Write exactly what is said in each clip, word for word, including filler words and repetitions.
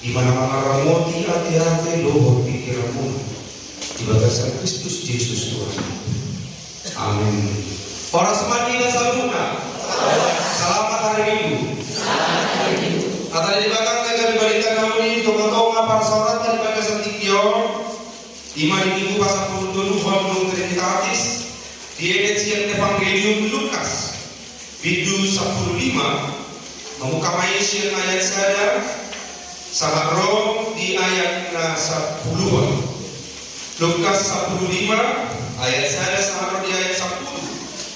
Di mana mangaramoti ateate dohot pingkiranmuna di bagasan Kristus Jesus Tuhan. Amin. Horas ma di hita saluhutna. Selamat hari Minggu. Hata ni Debata na gabe barita na uli di tongatonga parsaoranta di bagasan tingki on, ima di Minggu pasampulutoluhon dung Trinitatis, dieget sian Evangelium Lukas, bindu sampulu lima, mamungka ma i sian ayat sada sahat ro di ayat na sampuluhon. Lukas sampulu lima, ayat sada sahat ro di ayat sampulu.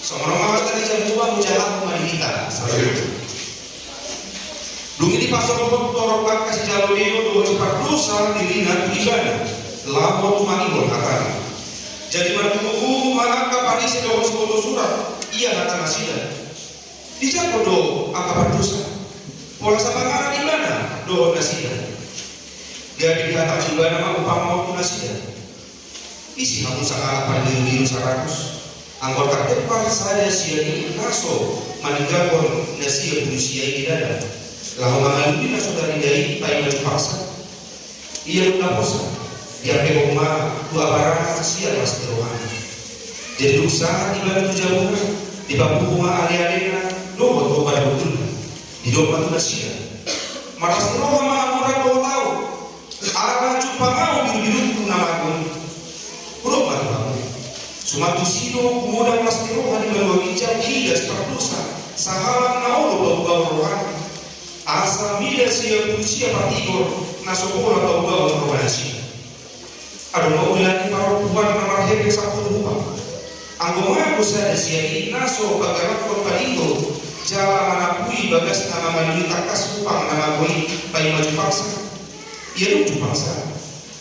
Songon on ma hata ni Jahowa, hujalo ma di hita saluhutna. Dung i dipasohot torop angka sijalo beo dohot sipardosa dirina tu ibana, laho tumangihon hatana. Jadi marguguhu ma angka Parise dohot sibotosurat, ia hata nasida: Dijangkon do angka pardosa, pola sapanganan ibana dohot nasida. Gabe dihatahon ibana ma umpama on tu nasida: Ise hamu sahalak parbirubiru saratus, anggo tardempar sada sian i na so maninggalhon na sia pulu sia i di ladang, laho mangalului na so tarida i paima jupangsa? Ia dung naposa, diampehon ma tu abarana sian las ni rohana. Jadi dung sahat ibana tu jabuna, dipabuhu ma alealena dohot hombar hundulna. Didok ma tu nasida: Marlas ni roha ma hamu dohot ahu, ala jumpang ahu birubirungku na mago i. Hudok ma tu hamu, suman tusi do gumodang las ni roha di banua ginjang diida sipardosa sahalak na olo paubahon rohana, asa mida sia pulu sia partigor na so pola paubahon roha nasida. Adong ma ulaon ni parompuan na marhepeng sampulu hupang. Anggo mago sada sian i na so pagalakhon palindo jala manapui bagasna mangalului tangkas hupang na mago i paima jupangsa. Ia dung jupangsa,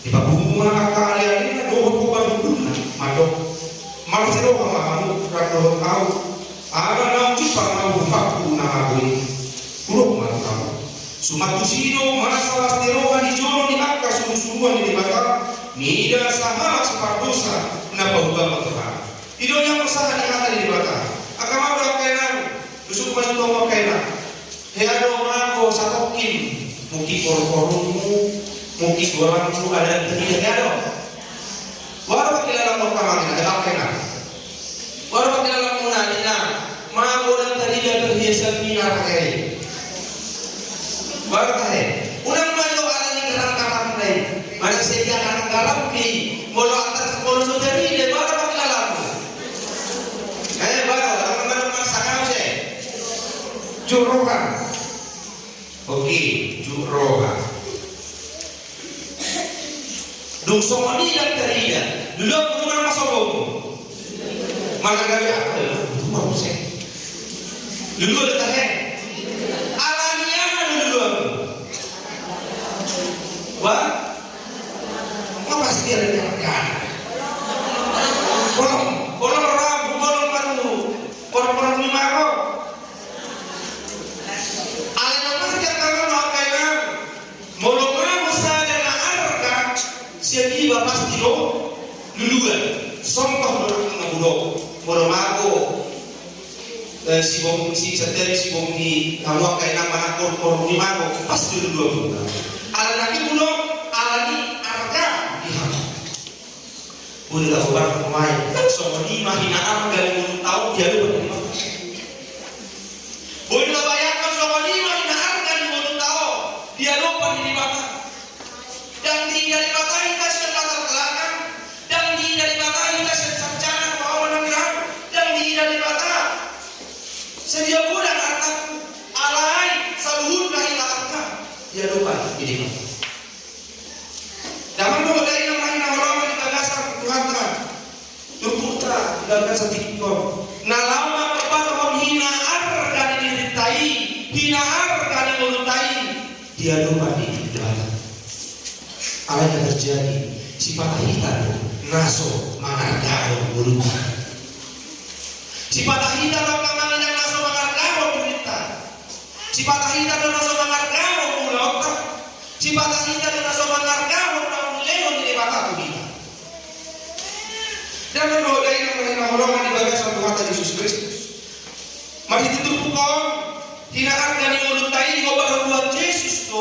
dipabuhu ma angka alealena dohot hombar hundulna mandok: Marlas ni roha ma hamu rap dohot ahu, ala naung jumpang ahu hupangku na mago i. Hudok ma tu hamu, suman tusi do masa las ni roha di jolo ni angka surusuruan ni Debata mida sahalak sipardosa na paubahon rohana. I do na marsahat di hata ni Debata. Angka amang dohot angka inang, nusuk ma tu hamu angka inang. Hea do mago satongkin, mungkin korungkorungmu, mungkin golangmu, ala ndang tarida, hea do? Boha do pangkilalaanmu angka amang inang, angka inang? Boha do pangkilalaanmuna, ninna mago ndang tarida perhiasanmi na ragei? Boha do tahe? Unang ma jo ala ni garam-garamna i. Manang sadia garam-garammi, molo antar, molo so tarida, boha do pangkilalaanmu? Eh, boha do, ala na manang marsangau se. Jut roha. Oke, jut roha. Dung songon i ndang tarida, luluanmu unang ma sogomu? Manang gabe aha? Luluanmu se. Luluan do tahe. Ala ni aha do luluanmu? Wah? Nga pasti ala ni arga. Bolong, bolong rabu, bolong baru. Porong-porong ni mago. Alai na pasti angka amang dohot angka inang, molo mago sada na arga, sian iba pasti do luluan. Contoh do na hudok, molo mago, eh, sibong, si, satiap sibong ni hamu angka inang manang porong-porong ni mago, pasti do luluan. Ala na hudok, ala ni arga di hamu. Boi do tabayangkon ma i, songon i ma hina arga ni ngolunta on di adopan ni Debata. Boi do tabayangkon songon i ma hina arga ni ngolunta on di adopan ni Debata. Ndang diida Debata hita sian latar belakang, ndang diida Debata hita sian sarjana, pahoman, na nian, ndang diida Debata sadia godang artangku, alai saluhutna hita arga di adopan ni Debata. Damang dohot dainang na hinaholongan di bagasan Tuhanta, turpukta di bagasan tingki on, na laho mangkopahon hina arga ni dirinta i, hina arga ni ngolunta i di adopan ni Debata. Alai na terjadi, sipata hita do na so mangargahon ngolunta. Sipata hita do angka amang inang na so mangargahon dirinta. Sipata hita do na so mangargahon ulaonta. Sipata hita do na so mangargahon na nilehon ni Debata tu hita. Damang dohot dainang na hinaholongan di bagasan Tuhanta Jesus Kristus, marhite turpuk on, hina arga ni ngolunta i dihombar Tuhan Jesus tu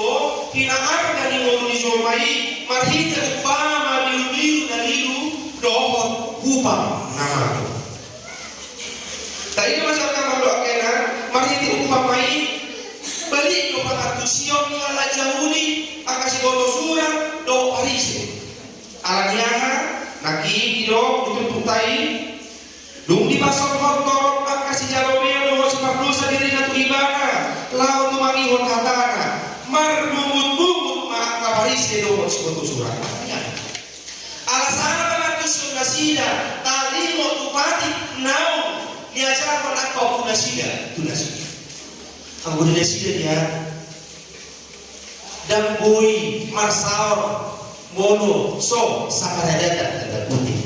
hinaarga ni ngolu ni jolma i marhite umpama birubiru na lilu dohot hupang na mago. Taida ma jala angka amang dohot angka inang, marhite umpama i, balik do pangantusion ni halak Jahudi angka siboto sura dohot Parise. Alani aha? Nangkin didok di turpukta i, dung dipasonhon torop angka sijalo bea dohot sipardosa dirina tu ibana laho tumangihon hatana, marbungut-bungut ma angka Parise dohot siboto sura. Ala sala pangantusion nasida taringot tu patik naung niajarhon angka ompu nasida tu nasida. Anggo di nasida dia, ndang boi marsaor molo so saparadatan, tanda kutip.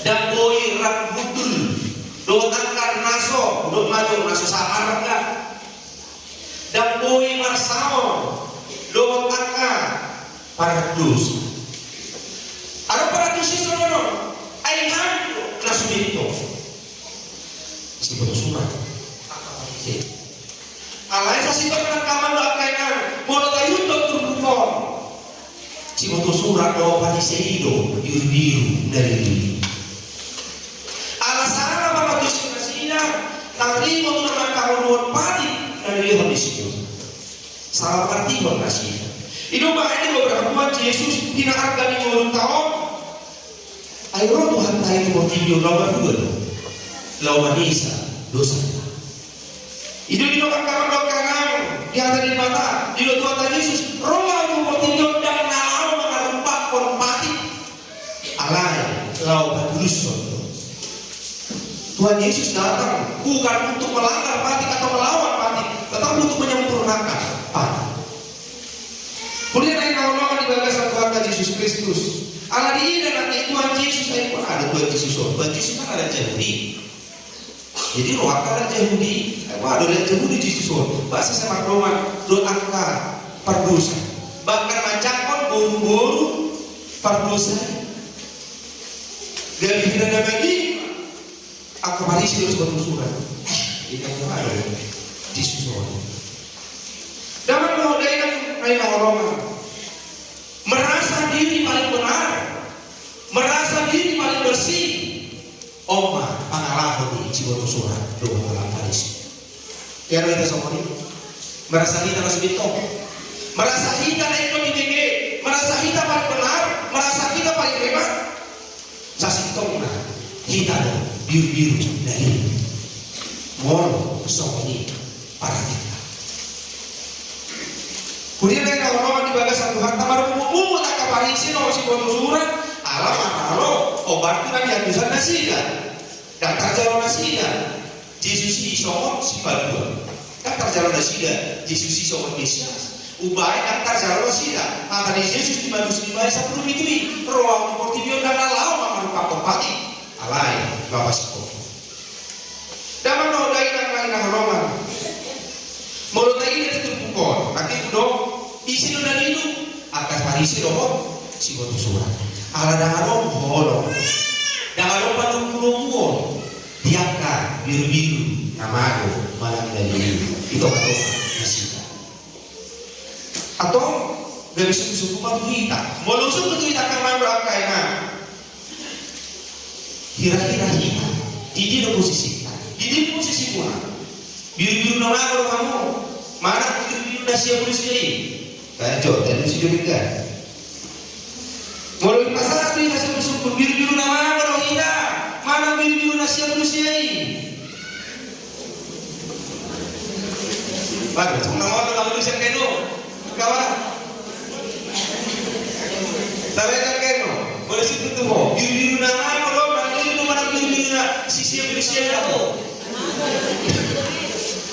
Ndang boi rap hundul dohot angka na so, dohot majo na so saarga. Ndang boi marsaor dohot angka pardosa. Adong pardosa songon on, ai hami do na sumintong. Siboto sura. Alai sasintongna angka amang dohot angka inang, molo taihut do turpuk on, siboto sura dohot Parise i do birubiru na lilu. Ala sala pangantusion nasida taringot tu na mangkaholongi patik na nilehon ni si Musa. Sala pangartihon nasida. I do umbahen didok Tuhan Jesus, hinaarga ni ngolunta on. Ai ro Tuhanta i tu portibi on laho marhua do, laho manesa dosanta. I do didok angka amang dohot angka inang, di hata ni Debata, didok Tuhanta Jesus, ro au tu portibi on ndang na laho mangarumpakkon patik, alai laho patulushon do. Tuhan Yesus datang bukan untuk melanggar patik atau melawan patik, tetapi untuk menyempurnakan patik. Huria na hinaholongan di bagasan Tuhanta Jesus Kristus. Ala diida nangkin Tuhan Jesus, ai boha do Tuhan Jesus on? Tuhan Jesus kan halak Jahudi. Jadi ro angka halak Jahudi, ai boha do halak Jahudi Jesus on? Ba sesa mardoman dohot angka pardosa. Bahkan manjangkon boruboru pardosa. Gabe hira na badia. Angka Parise do siboto sura. Jadi angka boha do Jesus on? Damang dohot dainang na hinaholongan. Merasa diri paling benar, merasa diri paling bersih. On ma pangalaho ni siboto sura dohot halak Parise. Ia do hita songon i. Merasa hita na sumintong. Merasa hita na ingkon dibege. Merasa hita paling benar. Merasa hita paling hebat. Sasintongna hita do birubiru na lilu. Molo songon i paratikta. Huria na hinaholongan di bagasan Tuhanta, marbungut-bungut angka Parise dohot siboto sura, ala maralo hombar tu na niantusan nasida. Ndang tarjalo nasida Jesus i songon sipalua. Ndang tarjalo nasida Jesus i songon Mesias. Umbahen ndang tarjalo nasida hata ni Jesus di Mateus lima ayat sampulu pitu i, ro au tu portibi on ndang na laho mangarumpakkon patik, alai laho pasingkophon. Damang dohot dainang na hinaholongan. Molo taida di turpuk on, nangkin hudok, ise do na lilu? Angka Parise dohot siboto sura. Ala ndang adong holong, ndang adong panungkunukuon di angka birubiru na mago manang na lilu di tongatonga nasida. Antong gabe sungkunsungkun ma tu hita. Molo sungkun tu hita angka amang dohot angka inang, hira-hira hita di dia do posisinta? Di dia do posisimuna? Birubiru na mago do hamu manang birubiru na siap ulu sia i? Tajo, tajo si Joni kan. Molo dipasahat tu hita sungkunsungkun, birubiru na mago do hita manang birubiru na siap ulu sia i? Bagus, na mago do ulu sia i do. Kawan. Tabe kan keno. Molo sungkun tu ho, birubiru na mago do manang birubiru na siap ulu sia i?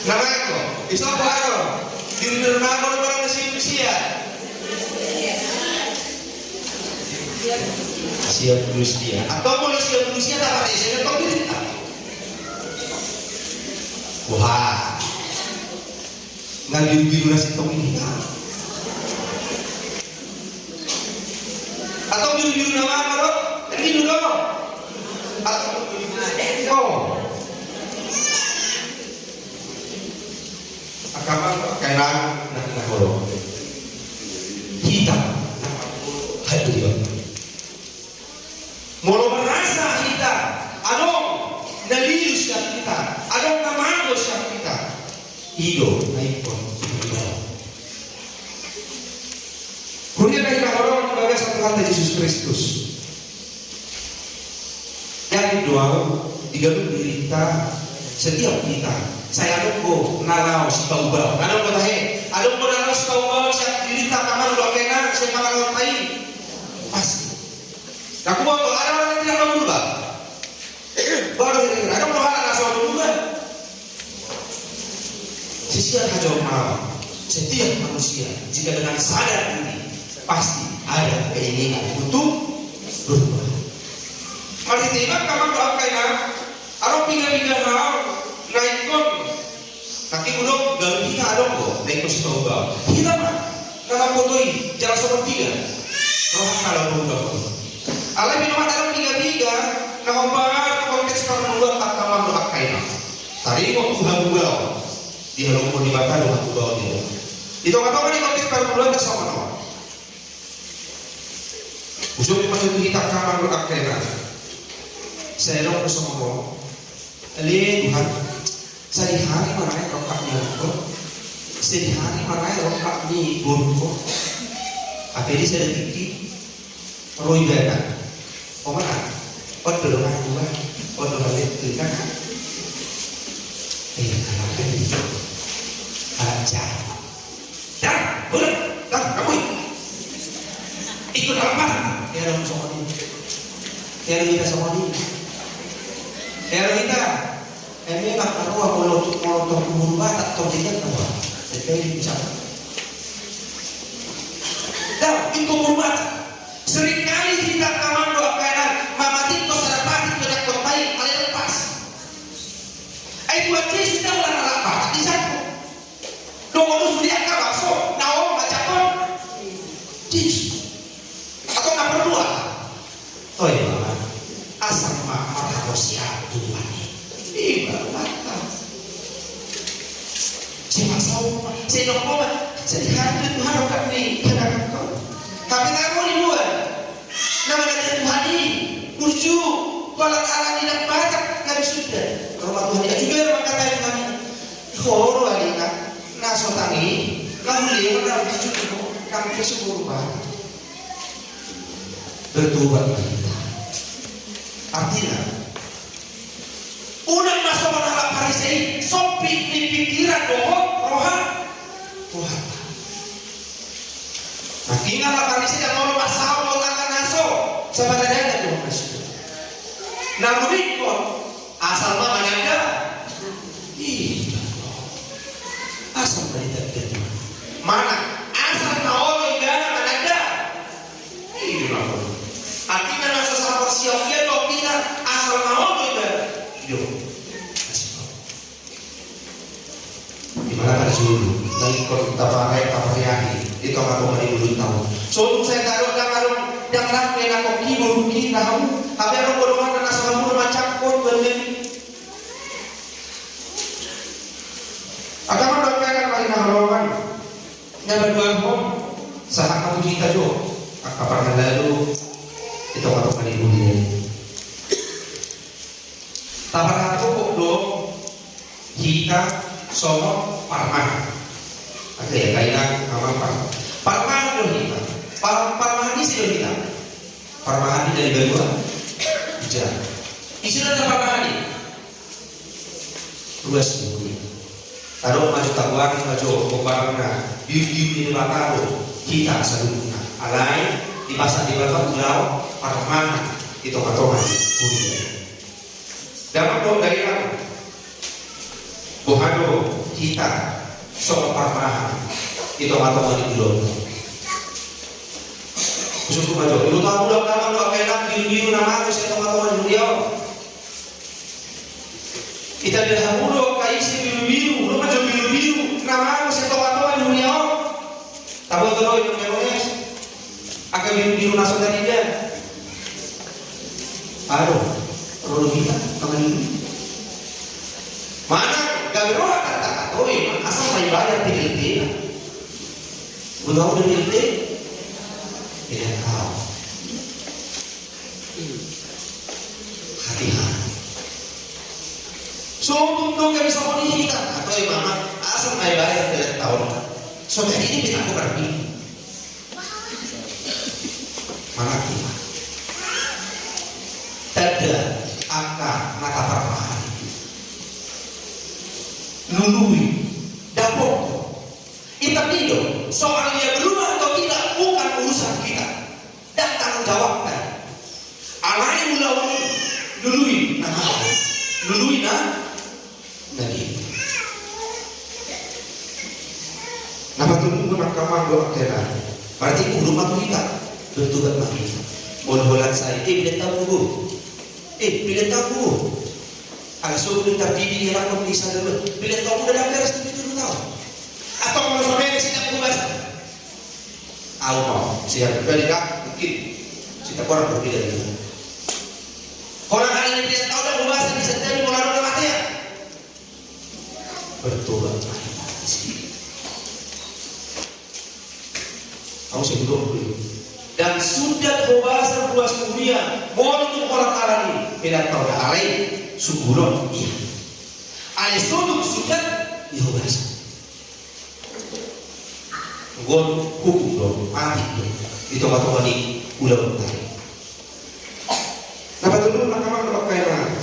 Na mago. Iso baru. Birubiru na mago do manang siap ulu sia i? Siap ulu sia. Antong molo siap ulu sia, taparese na tong diri. Wah. Nga birubiru na sintong i. Antong birubiru na mago do? Kan gitu do. Antong, oh. Angka amang, angka inang na hinaholongan. Molo merasa hita adong na lilu sian hita, adong na mago sian hita, i do na ingkon huria na hinaholongan di bagasan Tuhanta Jesus Kristus. Yakin do ahu, di ganup dirinta, setiap hita sai adong do na laho sipaubaon. Adong do tahe, adong do na laho sipaubaon sian dirinta, paman dohot angka inang, sian pangalahonta i. Pasti. Na huboto, adong do na tidak mamurba. Baru kira-kira, adong do halak na so mamurba. Sisian hajolmaon, setiap manusia jika dengan sadar diri pasti ada keinginan untuk berubah. Marhite i ma, paman dohot angka inang, adong piga-piga hal na ingkon, nangkin molo gabe hita adong do na ingkon sipaubaon. Hita ma na mamboto i, jala songon dia rohanta laho mamboto. Alai molo adong piga-piga na hombar konteks parngoluan, paman dohot angka inang, taringot tu hamubaon. Di halomoan ni Debata do hamubaon i. Di tonga-tonga ni konteks parngoluan na songon on, hujou ma tu hita, paman dohot angka inang. Sai adong do songon on. Ale Tuhan, sadihari ma naeng rongkap ni anakko, sadihari ma naeng rongkap ni borungko. Hape di sada tingki ro ibana. O ma, on do dongan tua, on do dongan tua. Eh, anak, anak jahat. Dang, bulat, dang, kabui. Ikut apa? Ya dong, songon i. Ya dong, hita songon i. Ya dong, hita. Eme na karoa molo tu, molo tu kubur Batak, tu dia karoa. Jadi bisa. Dah, itu kubur Batak. Seringkali hita, paman dohot angka inang, mamatikkon sada patik tu angka inang, alai lepas. Ai Tuhan Jesus da ula na laho Batak di sana. Dongan sude angka baso na olo manjangkon Jesus. Atau na perlu ah. Oh iya, Bapak. Asal ma marhaporseaon tu Tuhan i. Iya, Bapak. Siapa sama? Saya dong koma. Saya diharapkan Tuhan akan di hadapan kau. Tapi tak mau dibuat. Na mangajar Tuhan i, burju, pola ala ni na batak, na bisuda. Roma Tuhan i, ajuda mangkatai Tuhan i. Horo alina, na so tangi, na hulehon na burju, na burju. Bertobat ma hita. Artina, unang ma songon halak Parise i, sompit ni pikiran dohot roha. Roha. Nangkin halak Parise i, anggo marsahut dohot angka na so, sabar adakan dohot na so. Na muli ingkon, asal ma mananda. Iya. Asal ma ditanda. Mana? Asal ma olo ibana mananda. Iya, Bapak. Artina na so sahaporseaon i do hita, asal na olo ibana. Iyo. Di mana kan sulu, na ingkon taparai, tapariahi di tonga-tonga ni ngolunta on. Songon sai tadok ndang adong, ndang rangke na kongki borungki na hamu, hape adong godongan na so hamu do manjangkon, Tuhan nami. Angka amang dohot angka inang na hinaholongan. Na paduahon, sahat ma tu hita jo angka parhalado di tonga-tonga ni huria i. Taparhatopot do hita songon parmahan. Angka inang, amang, par-, parmahan do hita. Par-, parmahan ise do hita? Parmahan i na di banua. Ija. Ise do na parmahan i? Ruas ni huria. Tadok ma jo, tagoari ma jo, hombar na biu-biu ni Debata do hita saluhutna. Alai dipasahat Debata ulaon parmahan di tonga-tonga ni huria. Damang dohot dainang, boha do hita songon parmahan di tonga-tonga ni ulaon? Hujou ma jo, iboto hamu do, damang dohot dainang, biu-biu na mago sian tonga-tonga ni huria on? Itanda hamu do angka ise biru-biru, do ma jo biru-biru na mago sian tonga-tonga ni huria on? Taboto do i, angka biru-biru na so tarida? Adong. Ro do hita mangido. Manang gabe roha tanda atau i, asal ma ibayar P L T. Udah, udah P L T. Pelean ahu. Hati-hati. Sotung do gabe songon i hita, atau i mama, asa ma dibayar pelean taon. So jadi i pe tanggo berarti. Mangarti ma. Tanda angka na taparmahali. Lului, dapot. Inti do, soal dia berubah atau tidak bukan urusan kita. Dang tanggung jawabta. Alai ulaon i, lului na, lului na, na dia. Na patoluhon, angka amang dohot angka inang. Berarti uruk ma tu hita. Bertobat ma hita. Molo holan sai, eh, pelean taon do. Eh, pelean taon do. Ala so boi tardidi, hela kon di sada dua. Pelean taon do, ndang beres tu pitu taon. Atau molo so beres, sian hubasan. Au ma, sian pribadi ka, mungkin. Sita orang berbeda dengan. Holan hal ini pelean taon do, hubasan, bisa jadi molo adong hamatean. Bertobat ma hita. Au, sai hudok do i. Ndang sundat hubasan ruas huria, molo tung holan alani, pelean taon do, alai sungguhon ia. Alai so tung sundat, dihubasan. Hukum do, mate do. Di tonga-tonga ni ulaonta. Na patoluhon, angka amang dohot angka inang.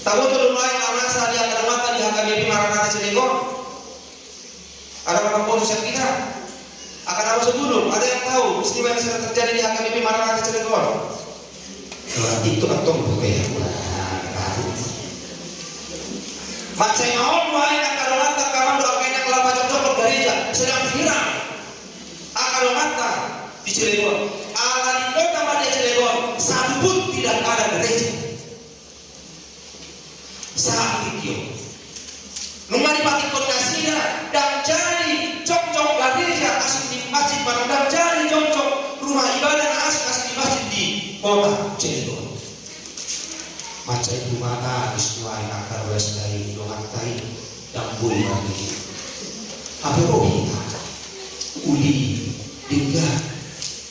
Taboto do nuaeng na masa di angka dongan di H K B P Maranatha Cilegon. Ada orang foto siap kita. Akan apa sebelum ada yang tahu peristiwa yang sedang terjadi di H K B P Maranatha Cilegon? Berarti itu kan tong bukan ya. Mansai maol nuaeng angka donganta, angka amang dohot angka inang, laho pajongjonghon gareja, sedang viral. Angka donganta di Cilegon. Ala di kota madya Cilegon, satu pun tidak ada gereja. Sahat tingki on. Nunga dipatikon nasida, ndang jadi jongjong gareja asing di masjid, manang ndang jadi jongjong rumah ibadah na asing, asing di masjid di kota Cilegon. Mansai tumata, isnuai angka ruas dari donganta i. Ndang boi marnini. Hape ro hita. Uli, denggan.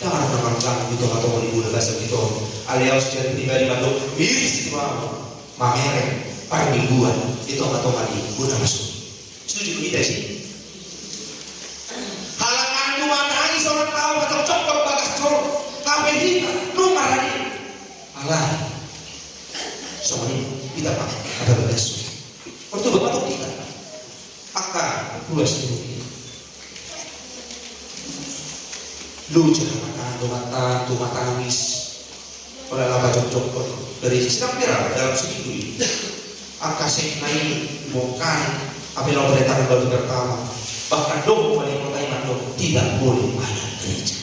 Ndang adong na mangganggu di tonga-tonga ni bona basa hita on. Alai au secara pribadi mandok miris do au. Mamereng parmingguan di tonga-tonga ni bona basa on. Setuju do hita disi? Halak an nunga tangis, songon au pajongjonghon bagas joro. Hape hita nunga rade. Alai songon i hita ma, hata bagas on. Martua ma tong hita. Angka ruas ni hita. Loja hata donganta, tumata nangis. Holan laho pajongjonghon gareja, sedang viral dalam seminggu ini. Angka sekna i, mongkan, hape laho penetapan batu pertama. Bahkan dohot wali kota i mandok tidak boleh ada gereja.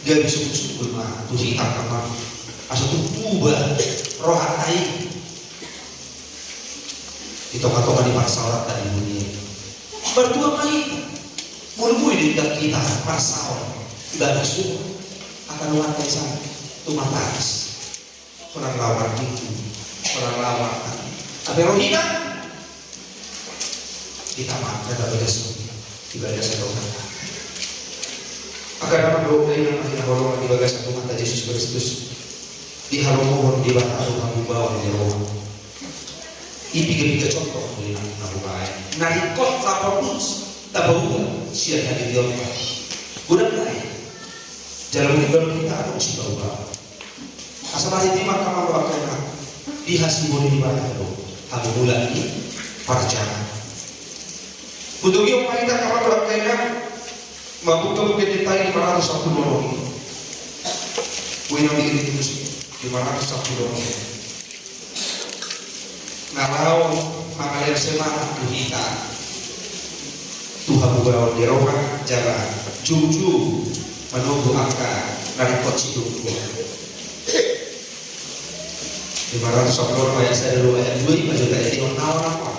Gabe sungkun-sungkun ma tu hita, angka amang, asa tung tuba rohanta i di tonga-tonga ni parsaoranta di dunia i. Martua ma hita. Molo boi do hita marsaor ibadah suhut, angka donganta i, sai tumata nangis. Holan laho marminggu, holan laho martani. Hape ro hita, hita ma na tabagas di bagasan donganta. Angka damang dohot angka inang na hinaholongan di bagasan Tuhanta Jesus Kristus, dihalomohon Debata do hamubaon ni roha. I piga-piga contoh do i na hubaen, na ringkot tapapuji, tapauga sian hadirionta. Godang nai jala mungkin baru hita adong sipaubaon. Asa marhite ma, angka amang dohot angka inang, dihasiholi Debata do hamumulaan ni parjala. Butogihon ma hita, angka amang dohot angka inang, mambuka Buku Ende i, lima ratus sampulu onom i. Boi na diiringi musik, lima ratus sampulu onom. Na laho mangalehon semangat tu hita tu hamubaon ni roha jala jujur manogu angka na ringkot situtu. Lima ratus sampulu onom ayat sada, dua, ayat dua i ma jo taendehon na on, angka amang.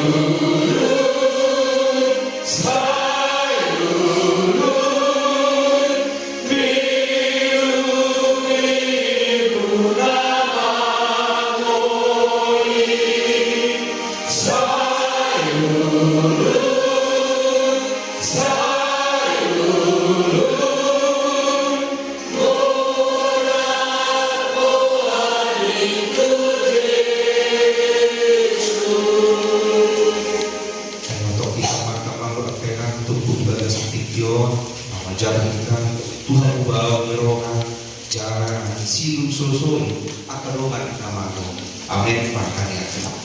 Ai ma tong hita markamalo, angka inang, turpuk di bagasan tingki on, mangajar hita, Tuhan, umbahen ni roha, jala silum sosoi angka dongan na malo. Amen. Parharian.